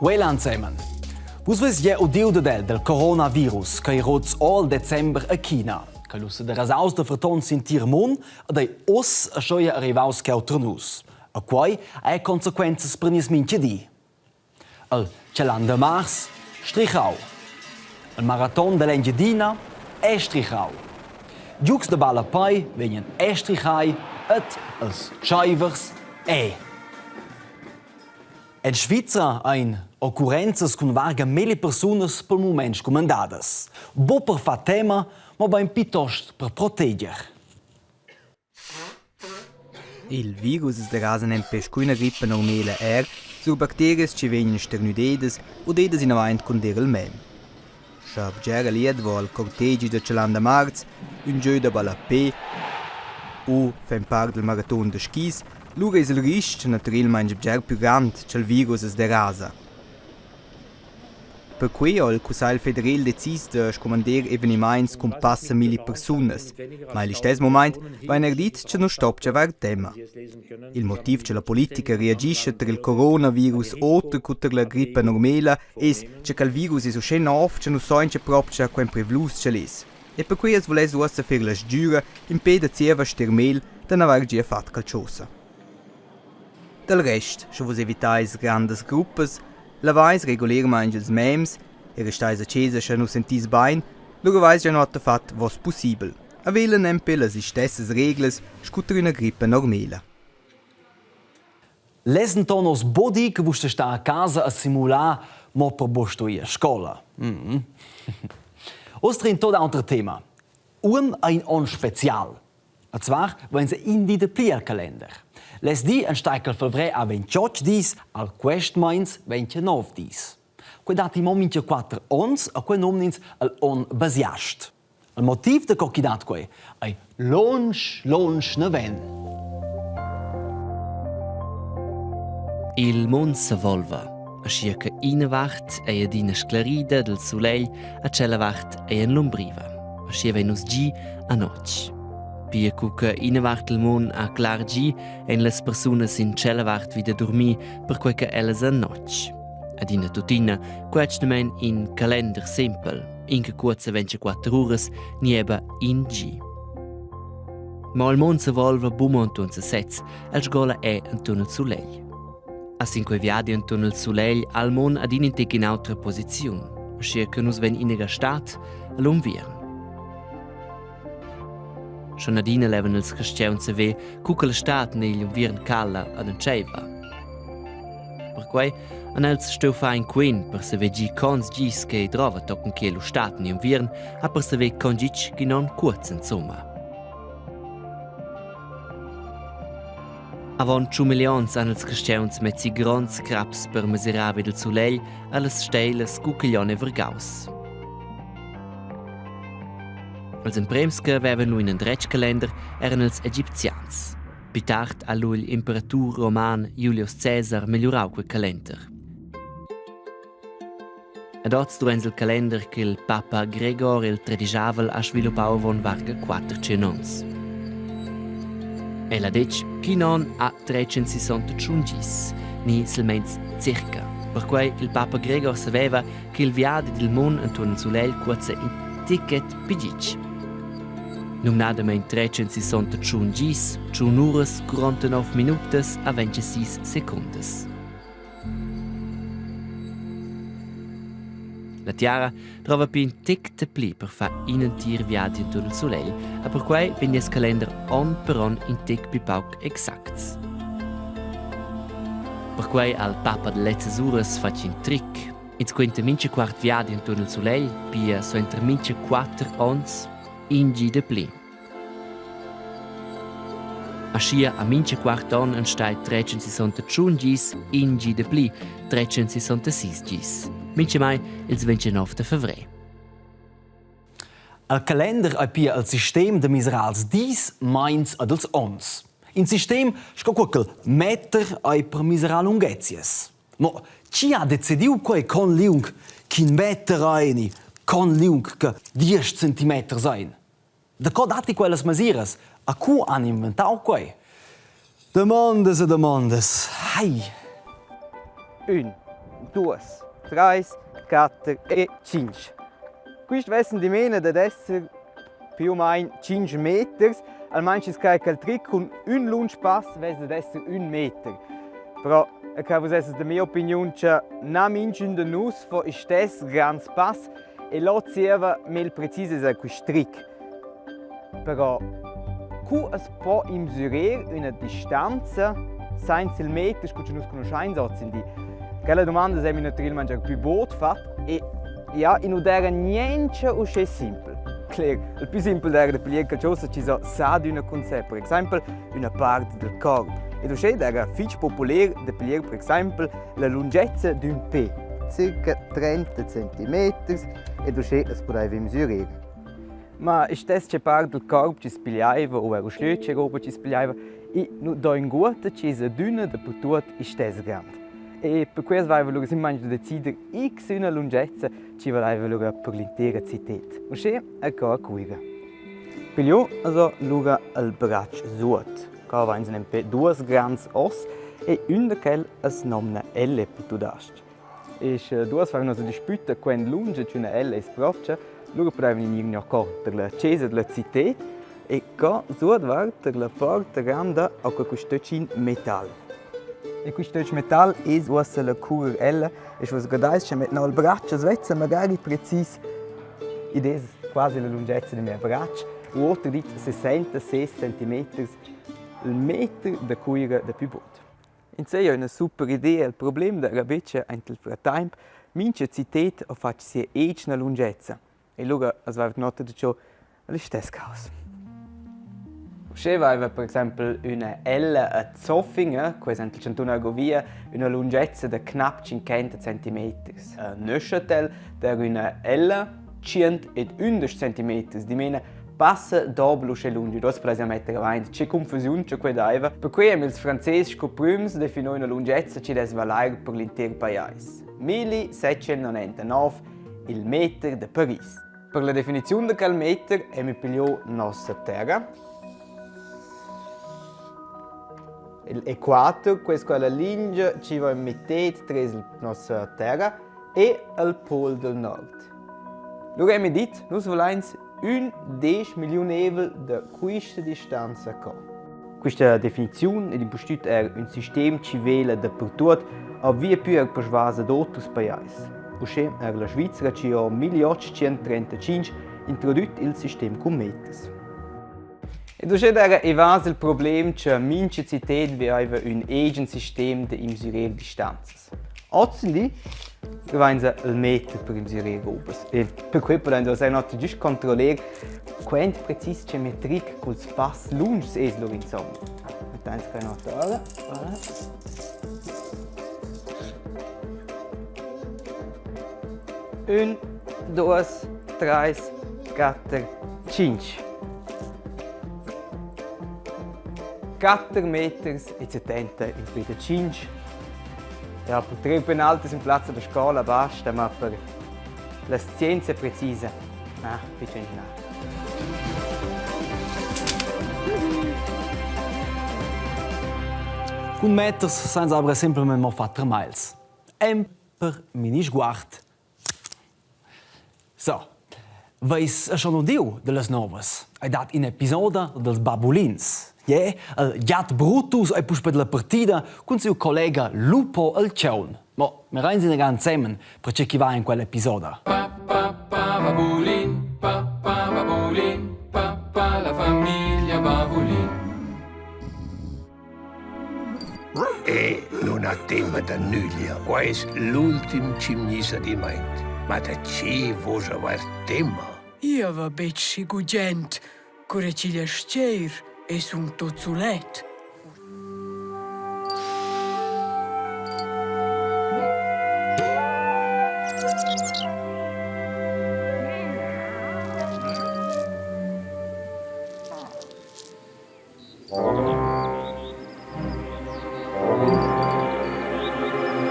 Quella ensemen. Vus veis gia udiu dad el del coronavirus ch'ei rots all december a China, che lu sederasaus da ferton sin tir mund ed ei uss aschia arrivaus cheu tra nus. E quei ha consequenzas per nies mintga di. El Chalan da Mars strichau. Il maraton dall'Engiadina è strichau. Giugs da ballapei vegnan è strichai ed els tscheivers è. En Svizra ein occurrenzas cun varga milli persunas pel mument scumandadas. Buc per far tema, mobein plitost per proteger. Il virus es derasa nempe scu üna grippa normela eir sur bacterias chi vegnan sternüdedas u dedas inavant cun dir il mem. Scha bgera glieud vo al cortegi da Chalanda Marz, ün giö da ballapè u fan part dal maraton da skis, lura es il ris-ch natüralmaing bger plü grand cha'l virus as derasa. Perquei ha il Cussegl federal decis da scumander evenimaints cun passa milli persunas. Ma il listess mumaint vain eir dit cha nu stopcha avair temma. Il motiv cha la politica reagischa tar il coronavirus oter co tar la grippa normela es cha quel virus es uschè nouv cha nu saincha propcha quant privlus ch'el es. E perquei as vuless uossa fer la sgüra impè da zieva ster mel da n'avair gia fat qualchosa. Dal rest, sche vus evitais grandas gruppas, lavais regularmaing ils mems e restais a chesa scha nu sentis bain, lura vais già nuotta fat vos pussibel. A vela nempe las istessas reglas scu tar üna grippa normela. Less denton oz buc dir che vus star a casa a simular mo per buc stuer a scola. Mm. Oz trin tot auter tema. Uonn ei in onn special. E zwar vainsa in di dapli al calender. Lez di enstagl ch'el favrer ha 28 dis, al quest meins 29 dis. Quei dat mo mintga quatter onns e quei nomn'ins el onn basiast. Il motiv da co chi dat quei ei lunsch, lunsch naven. Il mund sevolva, aschia che ina vart ei adina sclarida dal sulegl e tschella vart ei en l'umbriva. Aschia vein nus gi a notg. Pia cu che ina vart del mund ha clar gi, ein las persunas in tschella vart vida dormir perquei che ellas han notg. Adina tuttina, quetschnamein in calender sempel, in che cuozza 24 uras, nieba in gi. Ma il mund se volva buca enturn sesez, el sgola è enturn il sulegl. A sin quei viadi enturn il sulegl ha il mund adina in tec in autra posiziun, aschia che nus vein inaga stad all'unviern. Schon adina levan els cristians saver cu che la stad negl unviern cala ad entscheiva. Perquei han els stuiu far in quen per saver gi cons gis che ei drova tochen che lu stat ni unviern, ha per saver con gitg ch'in onn cuoz insumma. Avon tschun millions han ils cristians mezzi gronds craps per mesirar vid il sulegl allas steilas cu ch'igl onn ei vargaus. Els emprems che vevan lu in endretg calender eran ils Egipzians. Pli tard ha lu igl imperatur roman Julius Caesar migliurau quei calender. Ed oz duein il calender ch'il papa Gregor il tredigiavel ha sviluppau avon varga 400 onns. El ha detg ch'in onn ha 361 gis, ni silmeins circa. Perquei il papa Gregor saveva ch'il viadi dil mund entuorn il sulegl cuozza in ticket pli gitg. Numnadamein 361 gis, tschun uras, 49 minutas a 26 secundas. La tiara drova pli in tec dapli per far in entir viadi enturn il sulegl e perquei vegn nies calender onn per onn in tec pli pauc exacts. Perquei ha il papa da lezzas uras fatg in tric. Ins quenta mintga quart viadi enturn il sulegl, pia suenter mintga quatter onns in gi dapli. Aschia ha mintga quart onn enstagl 361 gis in gi dapli, 366 gis. Mintgamai ils 29 da fevrer. Al calender ei pia il sistem da miserar als dis, meins ed als onns. In sistem sco quel ch'el metter ei per miserar lunghezias. Mo chi ha decidiu quei con liung ch'in meter ei ni con liung che diesch centimeters ein? Daco datti quellas mesiras? A cu han inventau quei? Damondas e damondas. Hai. Ün. Duos, trais, quatter e tschinch. Quist vessen dimena dad esser più o main tschinch meters, almain schi's crai cha'l tric cun ün lunsch pass vess dad esser ün meter. Però che vus essas da mia opiniun cha na minchün da nus fo istess grands pass e là zieva mel precis es eir quist tric. Però cu as po imsürer üna distanza sainza il meter scu cha nus cunuschains hozindi? Quella dumanda s'haimi natüralmaing già pü bod fat e ja, i nu d'eira niencha uschè simpel. Cler, il pü simpel d'eira da piglier qualchosa chi so sa d'üna cun se, per exaimpel üna part del corp. Ed uschè d'eira fich populer da piglier per exaimpel la lungezza d'ün pe, circa 30 centimeters, ed uschè as pudaiva imsürer. Ma istess che part dal corp chi's pigliaiva u eir uschè che roba chi's pigliaiva, i nu do inguotta chi's adüna dapertuot istess grand. E perquai as vaiva lura simplamaing da decider x üna lungezza chi valaiva lura per l'intera cited. Uschè ecco a Cuira. Pigliò also lura il bratsch suot. Qua vains nempe duos grands oss e ün da quel as nomna Elle per tudas-ch. E sche duas fan üna dispütta quant lungia ch'üna ella es propcha, lura pudaivan gnir gnà cò tar la chesa da la cited e cò suotvart tar la porta granda ho que quist töch in metal. E quist töch metal es uossa la cura ella e sche vus guardais scha met no il bratsch as vezza magari precis id es quasi la lungezza da mia bratsch u oter dit 66 centimeters il meter da Cuira da pü bod. Insè üna super idea. Il problem da rabetscha aint il fratemp, mincha cited ho fat sia egna lungezza e lura as vaiva noto da ciò listess caos. Uschè vaiva per exaimpel üna ella a Zofingen, quai es aint il chantun Argovia, üna lungezza da knap 50 centimeters. A Neuchâtel d'eira üna ella 111 centimeters, dimena passa dobel uschè lunsch. Uossa pudais metter aint che confusiun cha quai daiva. Perquai han ils frances sco prüms definì üna lungezza chi dess valair per l'inter pajais. 1799, il meter da Paris. Per la definiziun da quel meter hem pigliò nossa terra. Il equator, questa qua è la lingia chi va in mitted tres nossa terra e il pol del nord. Lura hemi dit, nus vulains ün desch milliunevel da quista distanza qua. Quista definiziun ed impustüt eir ün sistem chi vela dapertuot ha viepü eir persvas ad oters pajais. Uschè eir la Svizra chi ho 1835 introdüt il sistem cun meters. Ed uschè d'eira evas il problem cha mincha cited vaiva ün egen sistem da imsürer distanzas. Ozendi vainsa il meter per imsürer robas e perquai pudains nus eir not güst controller quant precis che metric culs pass lunschs es lur insomma. Mettains qua ün'otra ora. Voilà. Ün, duos, trais, quatter, tschinch. Quatter meters e settanta in plü da tschinch. Ja, per tre penaltis in plazza da scola basta, ma per la scienza precisa, ah, fich ingenà. Cun meters sainza aber simplamaing mo fat termagls. Emper mini sguard. So, veis schon udiu dallas novas? Ei dat in'episoda dals Babulins. Je, il giat Brutus ei puspei dalla partida cun siu collega Lupo el tgaun. Mo mirein inaga ensemen per tgei chi va in quella episoda. Pa pa pa babulin, pa pa babulin, pa pa la famiglia babulin. E nun ha temma da nüglia. Qua es l'ultim chi'm gniss ad immaint. Ma da che vosch avair temma? Ia va betg schi gugent, cura ch'igl è stgeir e sun tot sulet.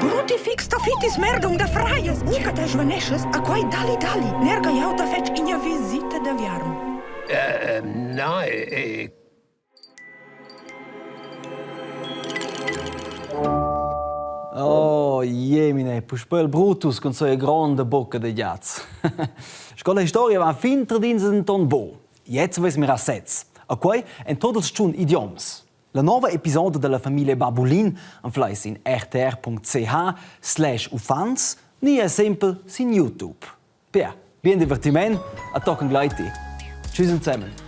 Brutifix da fitis merdung da frajas, buca te svaneschas, a quai dali dali, nerga jau ta fetsch ina visita da viarm. Äh, na, eh, Oh, jemine, puspei il Brutus cun sia gronda bocca da giats. Sco la historia va fin tradins denton bo. Jetzt veis mira sez. A quei en tot ils tschun idioms. La nova episoda dalla famiglia Babulin anfleis in rtr.ch slash uffants ni è sempel sin YouTube. Pia, bien divertiment a tochen gleiti. Tschüss zusammen.